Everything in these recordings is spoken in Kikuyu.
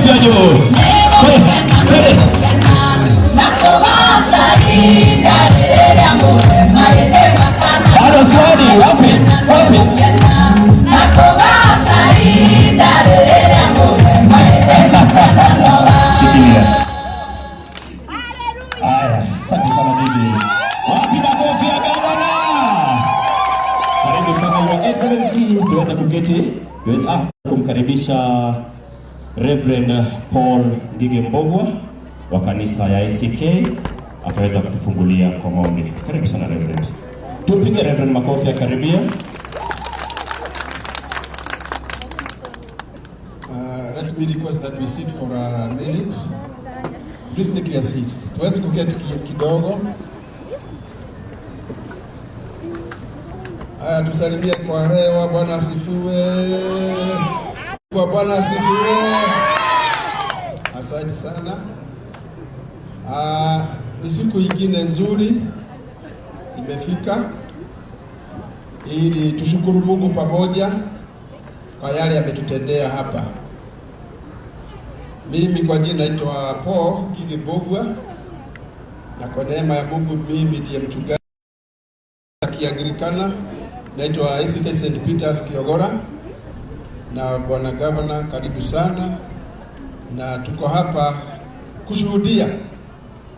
Makofi ya juu. Bado swali, wapi? Wapi? Shikilia. Haya, asante sana DJ. Wapi makofi ya gavana? Karibu sana Your Excellency, tuweze kuketi. Tuweze kumkaribisha Reverend Paul Ngige Mbogwa wa kanisa ya ACK akaweza kutufungulia kwa maombi. Karibu sana Reverend. Tupige Reverend makofi akaribia. Let me request that we sit for a minute. Please take your seats. Tuweze kuketi kidogo. Haya, tusalimie kwa hewa. Bwana asifiwe. Kwa Bwana asifiwe. Asante sana. Ni siku ingine nzuri imefika ili tushukuru Mungu pamoja kwa yale ametutendea hapa. Mimi kwa jina naitwa Paul Ngige Mbogwa, na kwa neema ya Mungu mimi ndiye mchungaji Kianglikana, naitwa ACK St Peters Kiogora. Na Bwana Governor, karibu sana, na tuko hapa kushuhudia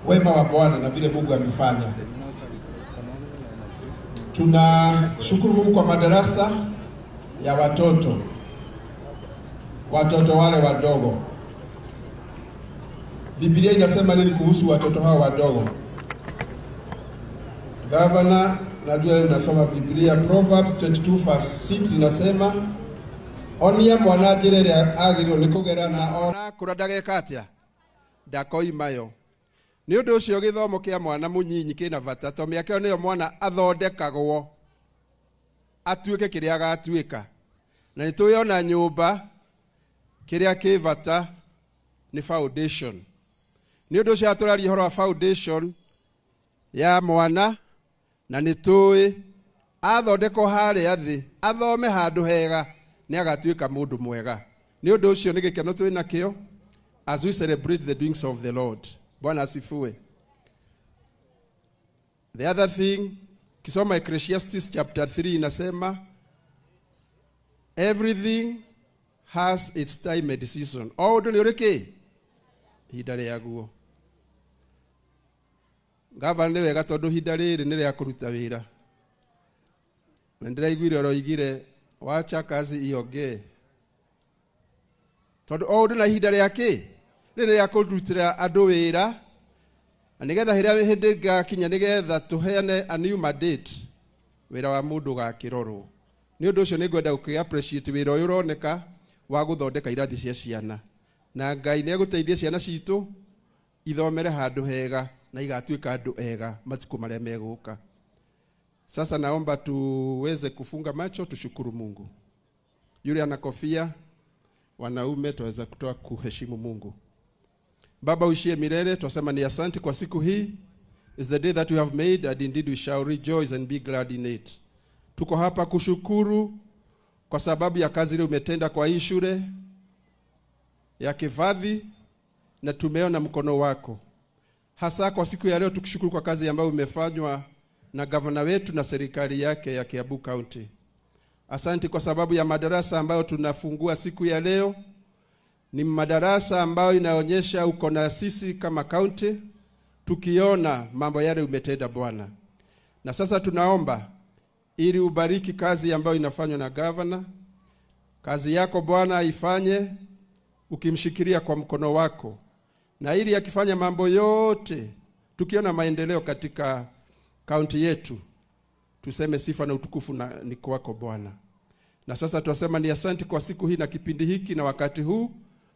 wema wa Bwana na vile Mungu amefanya. Tunashukuru Mungu kwa madarasa ya watoto, watoto wale wadogo. Biblia inasema nini kuhusu watoto hao wadogo? Governor, najua wewe unasoma Biblia. Proverbs 22 verse 6 inasema, onia mwana njĩra ĩrĩa agĩrĩirwo nĩ kũgera na ona kũra ndageka atĩa, ndakoimayo. Nĩ ũndũ ũcio gĩthomo kĩa mwana mũnyinyi kĩna bata, tondũ mĩaka ĩyo nĩyo mwana athondekagwo atuĩke kĩrĩa agatuĩka. Na nĩ tũĩ ona nyũmba kĩrĩa kĩ bata nĩ foundation. Nĩ ũndũ ũcio tũraria ũhoro wa foundation ya mwana, na nĩ tũĩ athondekwo harĩa thĩ athome handũ hega nĩ agatuĩka mũndũ mwega. Nĩ ũndũ ũcio nĩ gĩkeno twĩ nakĩo as we celebrate the doings of the Lord. Bwana asifiwe. The other thing, kisoma Ecclesiastes chapter 3 inasema everything has its time and season. O ũndũ nĩ ũrĩ kĩ? Ihinda rĩaguo. Gavana, nĩ wega tondũ ihinda rĩrĩ nĩ rĩa kũruta wĩra. Na ndĩraiguire ũroigire wacha kazi iongee. Tondũ o ũndũ na ihinda rĩa kĩ? Rĩrĩ nĩ rĩa kũrutĩra andũ wĩra, na nĩgetha hĩrĩa hĩndĩ ngakinya nĩgetha tũheane a new mandate, wĩra wa mũndũ ũgakĩrorwo. Nĩ ũndũ ũcio nĩngwenda gũkĩ appreciate wĩra ũyũ ũroneka wa gũthondeka irathi cia ciana. Na Ngai nĩ egũteithia ciana citũ ithomere handũ hega na igatuĩka andũ ega matukũ marĩa megũka. Sasa naomba tuweze kufunga macho tushukuru Mungu. Yule ana kofia, wanaume tuweza kutoa kuheshimu Mungu. Baba uishie milele, twasema ni asante kwa siku hii. Is the day that you have made and indeed we shall rejoice and be glad in it. Tuko hapa kushukuru kwa sababu ya kazi ile umetenda kwa hii shule ya Kivathi, na tumeona mkono wako. Hasa kwa siku ya leo tukishukuru kwa kazi ambayo imefanywa na gavana wetu na serikali yake ya Kiambu County. Asante kwa sababu ya madarasa ambayo tunafungua siku ya leo. Ni madarasa ambayo inaonyesha uko na sisi kama county, tukiona mambo yale umetenda Bwana. Na sasa tunaomba ili ubariki kazi ambayo inafanywa na gavana. Kazi yako Bwana ifanye ukimshikilia kwa mkono wako, na ili akifanya mambo yote tukiona maendeleo katika kaunti yetu, tuseme sifa na utukufu na ni kwako Bwana. Na sasa tunasema ni asante kwa siku hii na kipindi hiki na wakati huu.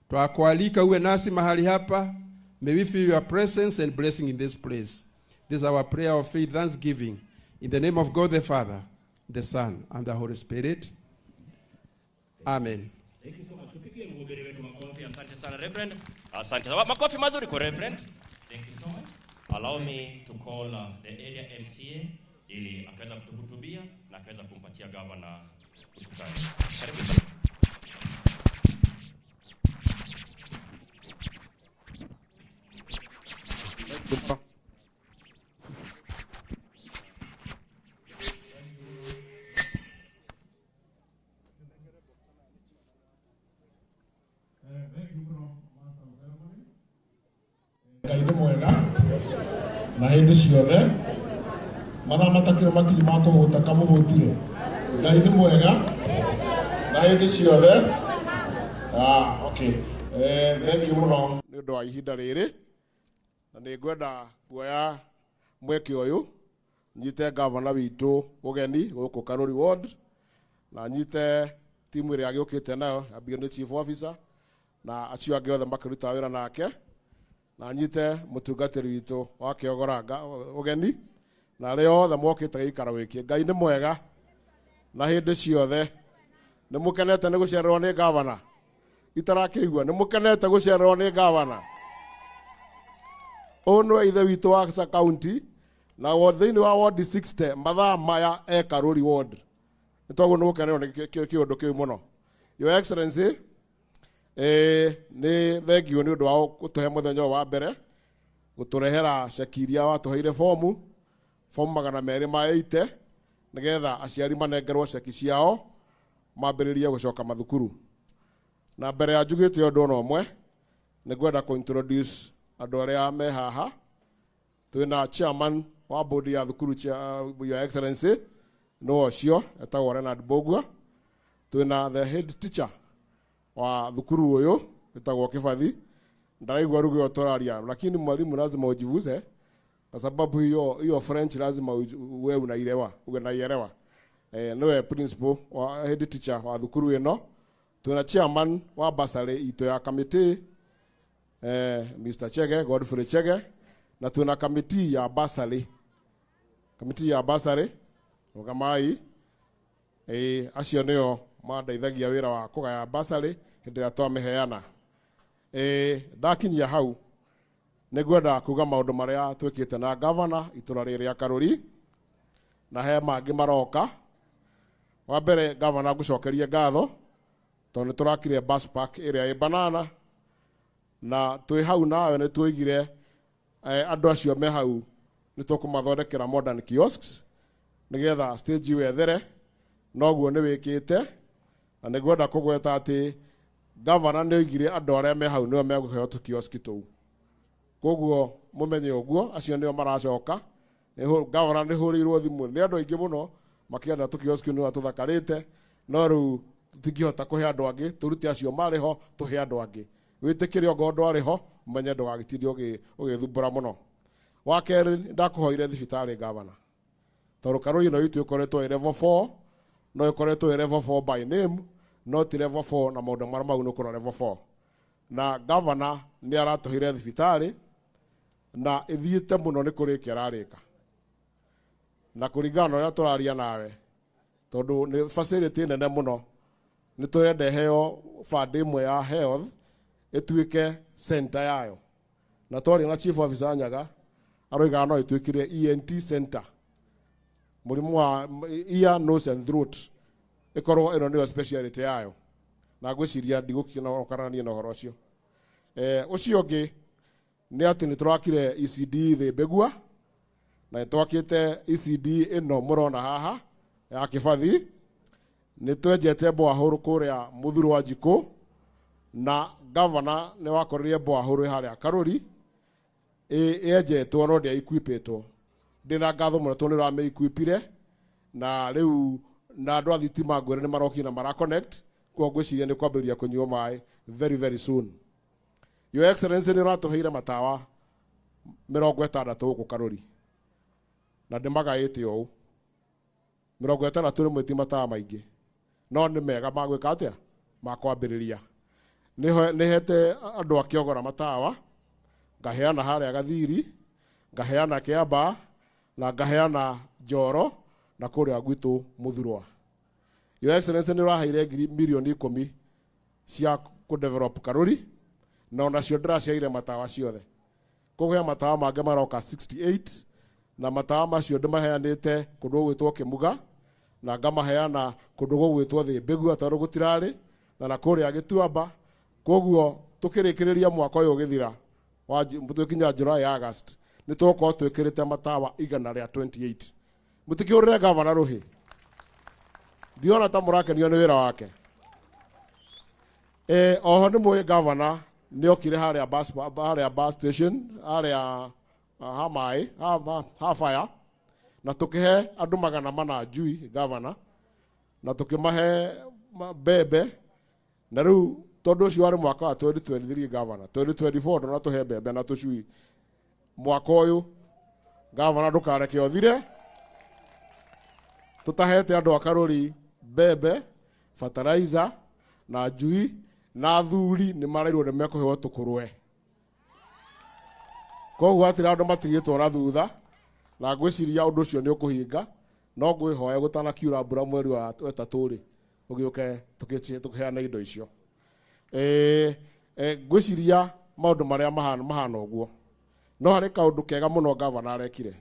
Twakualika uwe nasi mahali hapa. May we feel your presence and blessing in this place. This is our prayer of faith, thanksgiving. In the name of God the Father, the Son, and the Holy Spirit. Amen. Thank you so much. Tupigie mhubiri wetu makofi. Asante sana Reverend. Asante. Makofi mazuri kwa Reverend. Thank you so much. Allow me to call the area MCA ili akaweza kutuhutubia na akaweza kumpatia governor usukani. Karibu sana. Ngai nĩ mwega na hĩndĩ ciothe. Mathaa matakĩrĩ makinyu ma kũhũta kamũhũtire. Ngai nĩ mwega na hĩndĩ ciothe. Okay. Thank you mũno nĩ ũndũ wa ihinda rĩrĩ, na nĩ ngwenda kuoya mweke ũyũ nyite gavana witũ ũgeni gũkũ Karuri Ward, na nyite timu ĩrĩa agĩũkĩte nayo yambio nĩ chief officer na acio angĩ othe makĩruta wĩra nake, na nyite mũtungatĩri witũ wa Kĩogoranga ũgeni na arĩa othe mokĩte gĩikaro gĩkĩ. Ngai nĩ mwega na hĩndĩ ciothe. Nĩ mũkenete nĩ gũcererwo nĩ gavana? Itarakĩigua nĩ mũkenete gũcererwo nĩ gavana? Ũyũ nĩwe ithe witũ wa county na thĩinĩ wa ward 60 mathaa maya e Karuri Ward. Nĩ twaguo nĩ gũkenerwo nĩ kĩũndũ kĩu mũno. Your Excellency, nĩ thengiũ nĩ ũndũ wa gũtũhe mũthenya ũyũ wa mbere gũtũrehera ceki iria watũheire fomu 280 nĩgetha aciari manengerwo ceki ciao mambĩrĩrie gũcoka mathukuru. Na mbere ya njugĩte ũndũ ona ũmwe, nĩ ngwenda kũ introduce andũ arĩa me haha. Twĩna chairman wa board ya thukuru cia Your Excellency, nĩwe ũcio etagwo Leonard Mbũgua. Twĩna the head teacher wa thukuru ũyũ etagwo Kĩbathi. Ndaraigua lugha ĩyo tũraria, lakini mwalimu lazima ujivuze kwa sababu hiyo French lazima uwe unaielewa, unaielewa. Niwe principal wa head teacher wa thukuru ĩno. Twĩna chairman wa bursary itũ ya committee, Mr. Chege, Godfrey Chege, na twĩna committee ya bursary. Committee ya bursary, rũgamai. Acio nĩo mandeithagia wĩra wa kũgaya bursary hĩndĩ ĩrĩa twamĩheana. Ndakinyia hau nĩ ngwenda kuga maũndũ marĩa twĩkĩte na gavana itũra rĩrĩ rĩa Karuri, na he mangĩ maroka. Wa mbere, gavana, ngũcokerie ngatho tondũ nĩ tũrakire bus park ĩrĩa ĩ Banana, na twĩ hau nawe nĩ tuoigire andũ acio me hau nĩ tũkũmathondekera modern kiosks nĩgetha stage ĩyo ĩthere. Noguo nĩ wĩkĩte, na nĩ ngwenda kũgweta atĩ gavana nĩ oigire andũ arĩa me hau nĩo megũheo tũkioski tũu. Koguo mũmenye ũguo, acio nĩo maracoka. Gavana nĩ hũrĩirwo thimũ nĩ andũ aingĩ mũno makĩenda tũkioski nĩ tũthakarĩte, no rĩu tũtingĩhota kũhe andũ angĩ, tũrute acio marĩ ho tũhe andũ angĩ. Wĩtĩkĩre ongorwo ndwarĩ ho, ũmenye ndũgagĩtinde ũgĩthumbũra mũno. Wa kerĩ, nĩ ndakũhoire thibitarĩ gavana, tondũ Karuri ĩno itũ ĩkoretwo ĩ level 4, no ĩkoretwo ĩ level 4 by name, no ti level 4 na maũndũ marĩa mau nĩ kũra level 4. Na gavana nĩ aratũheire thibitarĩ na ĩthiĩte mũno nĩ kũrĩkia ararĩka, na kũringana na ũrĩa tũraria nawe, tondũ nĩ facility nene mũno, nĩ tũrenda ĩheo fund ĩmwe ya health ĩtuĩke center yayo. Na twaria na chief officer Nyaga, aroigaga no ĩtuĩkire ENT center, mũrimũ wa ear, nose and throat, ĩkorwo ĩno nĩyo speciality yayo, na ngwĩciria ndigũkĩnokarania na ũhoro ũcio. Ũcio ũngĩ nĩ atĩ nĩ tũrakire ECD thĩ Mbĩgua, na nĩ twakĩte ECD ĩno mũrona haha ya Kĩbathi. Nĩ twenjete borehole kũrĩa Mũthuro wa Njikũ, na gavana nĩ wakorire borehole harĩa Karuri yenjetwo no ndĩa equipĩtwo. Ndĩna ngatho mũno tondũ nĩ ũramĩ-equipire, na rĩu na andũ a thitima ngwĩre nĩ marokire na mara connect. Koguo ngwĩciria nĩ kwambĩrĩria kũnyua maĩ very very soon. Your Excellency, nĩ ũratũheire matawa 60 gũkũ Karuri, na ndĩmagaĩte ũũ. 60 rĩmwe ti matawa maingĩ, no nĩ mega ma gwĩka atĩa, ma kwambĩrĩria. Nĩ hete andũ a Kĩogora matawa, ngaheana harĩa Gathiri, ngaheana Kĩambaa, na ngaheana Njoro, na kũrĩa gwitũ Mũthurwa. Your Excellency, nĩ ũraheire ngiri mirioni 10 cia kũ develop Karuri, na onacio ndĩraciheire matawa ciothe. Koguo he matawa mangĩ maroka 68, na matawa macio ndĩmaheanĩte kũndũ gũgwĩtwo Kĩmuga, na ngamaheana kũndũ gũgwĩtwo Thĩ Mbĩgua tondũ gũtirarĩ, na kũrĩa Gĩtuamba. Koguo tũkĩrĩkĩrĩria mwaka ũyũ ũgĩthira, twĩkinya July, August, Nĩ tũgũkorwo twĩkĩrĩte matawa 128. Mũtikĩhũrĩre gavana rũhĩ, ndiona ta mũrakenio nĩ wĩra wake. Oho nĩ mũĩ gavana nĩ okire harĩa bus, harĩa bus station, harĩa ha maĩ ha fire, na tũkĩhe andũ 400 njui gavana, na tũkĩmahe mbembe. Na rĩu tondũ ũcio warĩ mwaka wa 2023, gavana, 2024 ndũnatũhe mbembe na tũcui. Mwaka ũyũ gavana ndũkareke ũthire tũtahete andũ a Karũri mbembe, fertilizer na njui, na athuri nĩ marairwo nĩ mekũheo tũkũrwe. Koguo hatirĩ andũ matigĩtwo na thutha, na ngwĩciria ũndũ ũcio nĩ ũkũhinga. No ngwĩhoya gũtanakiura mbura mweri wa 3 rĩ, ũgĩũke tũkĩheana indo icio. Ngwĩciria maũndũ marĩa mahana ũguo. No harĩ kaũndũ kega mũno gavana arekire.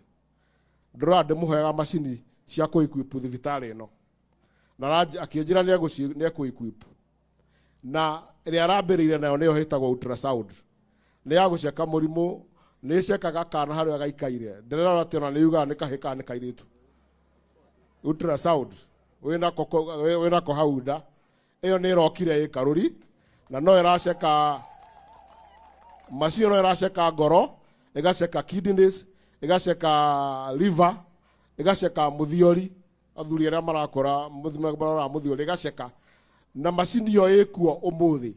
Ndĩrora ndĩmũheaga macini cia kũ-equip thibitarĩ ĩno, na akĩnjĩra nĩ ekũ-equip, na ĩrĩa arambĩrĩire nayo nĩyo ĩtagwo ultrasound, nĩ ya gũceka mũrimũ, nĩ ĩcekaga kana harĩa gaikaire. Ndĩrerora atĩ ona nĩ yugaga nĩ kahĩ kana nĩ kairĩtu. Ultrasound wĩnako hau nda, ĩyo nĩ ĩrokire ĩ Karũri, na no ĩraceka macini, no ĩraceka ngoro, ĩgaceka kidneys, ĩgaceka liver, ĩgaceka mũthiori. Athuri arĩa marakũra maroraga mũthiori, ĩgaceka na macini ĩyo ĩkuo ũmũthĩ.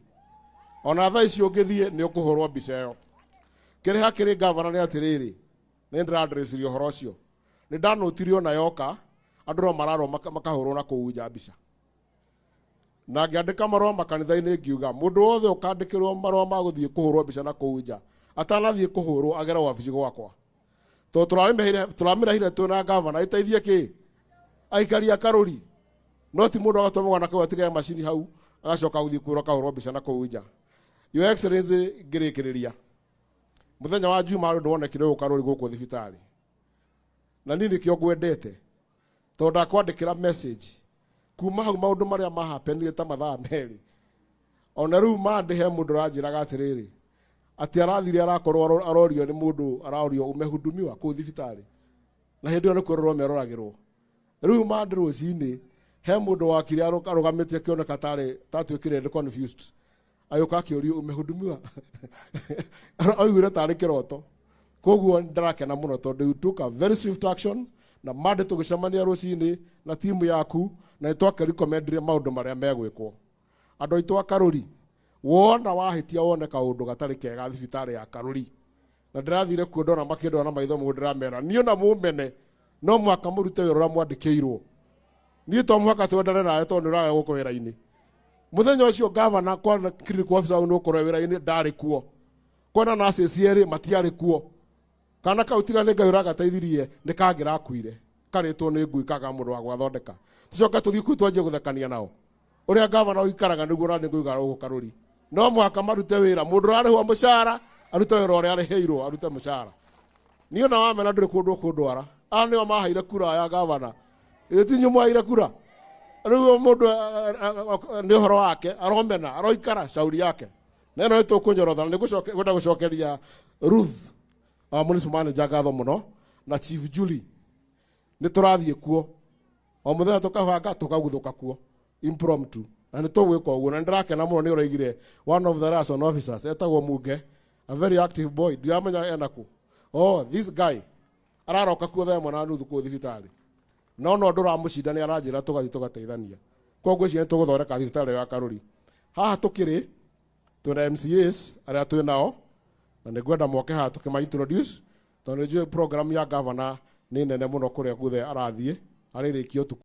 Ona thaa ici ũngĩthiĩ nĩ ũkũhũrwo mbica ĩyo. Kĩrĩa hakĩrĩ gavana nĩ atĩrĩrĩ, nĩ ndĩrandrĩciria ũhoro ũcio, nĩ ndanũtirie ona yoka andũ no mararwo makahũrwo na kũu nja mbica, na ngĩandĩka marũa makanitha-inĩ ngiuga mũndũ wothe ũkandĩkĩrwo marũa ma gũthiĩ kũhũrwo mbica na kũu nja, atanathiĩ kũhũrwo agere wabici gwakwa, tondũ tũramĩrehire twĩna gavana ĩteithie kĩ aikari a Karũri, no ti mũndũ agatũma mwana kau atigage macini hau agacoka gũthiĩ kwĩrwo akahũrwo mbica na kũu nja. Your Excellency, ngĩrĩkĩrĩria, mũthenya wa Juma rĩ ndwonekire gũkũ Karũri gũkũ thibitarĩ, na niĩ nĩkĩo ngwendete, tondũ ndakwandĩkĩra message kuma hau maũndũ marĩa mahapenire ta mathaa 2. Ona rĩu mandĩ he mũndũ ũranjĩraga atĩrĩrĩ, atĩ arathire arakorwo arorio nĩ mũndũ, arorio umehudumiwa kũu thibitarĩ, na hĩndĩ ĩyo nĩ kwĩrorwo meroragĩrwo. Rĩu mandĩ rũcinĩ he mũndũ wakire arũgamĩte akĩoneka tarĩ tatuĩkire nĩ confused, agĩũka akĩũrio umehudumiwa, aiguire tarĩ kĩroto. Koguo ndĩrakena mũno tondũ you took a very swift action, na mandĩ tũgĩcemania rũcinĩ na timu yaku na nĩ twakĩrecommendire maũndũ marĩa megwĩkwo. Andũ aitũ a Karũri, wona wahĩtia, wone kaũndũ gatarĩ kega thibitarĩ ya Karũri, na ndĩrathire kuo ndona makĩndora na maitho mũndũ, ndĩramera niĩ ona mũmene no mũhaka mũrute wĩra ũrĩa mwandĩkĩirwo. Niĩ to mũhaka twendane nawe tondũ nĩ ũraga gũkũ wĩra-inĩ. Mũthenya ũcio gavana kwa clinical officer nĩ ũkorwo wĩra-inĩ ndarĩ kuo, kwena nurses erĩ matiarĩ kuo. Kana kau tiga nĩ Ngai ũragateithirie nĩ kangĩrakuire karĩtwo nĩ ngui kaga mũndũ wa gwathondeka. Tũcoke tũthiĩ kũu twanjie gũthekania nao ũrĩa gavana ũikaraga nĩguo nani ngũikara gũkũ Karũri. No mũhaka marute wĩra, mũndũ ũrarĩhwo mũcara arute wĩra ũrĩa arĩhĩirwo, arute mũcara. Niĩ ona wamena ndũrĩ kũndũ ũkũndwara. Aya nĩo maheire kura ya gavana, ĩĩ ti inyuĩ mwaheire kura. Rĩu mũndũ nĩ ũhoro wake, aromena aroikara shauri yake, na ĩno nĩ tũkũnyorotha. Nĩ ngwenda gũcokeria Ruth, our municipal manager, ngatho mũno, na Chief Julie. Nĩ tũrathiĩ kuo o mũthenya, tũkabanga tũkaguthũka kuo impromptu, na nĩ tũgwĩka ũguo. Na nĩ ndĩrakena mũno nĩ ũraigire one of the liaison officers etagwo Muge, a very active boy, ndiramenya ena kũ. Oh, this guy araroka kuo 1:30 kũu thibitarĩ, no ndũramũcinda, nĩ aranjĩra tũgathiĩ tũgateithania. Koguo icio nĩ tũgũthondeka thibitarĩ ya Karũri. Haha tũkĩrĩ twĩna MCAs arĩa twĩ nao, na nĩ ngwenda moke haha tũkĩma introduce, tondũ nĩ njũĩ program ya gavana nĩ nene mũno kũrĩa guothe arathiĩ arĩrĩkia ũtukũ.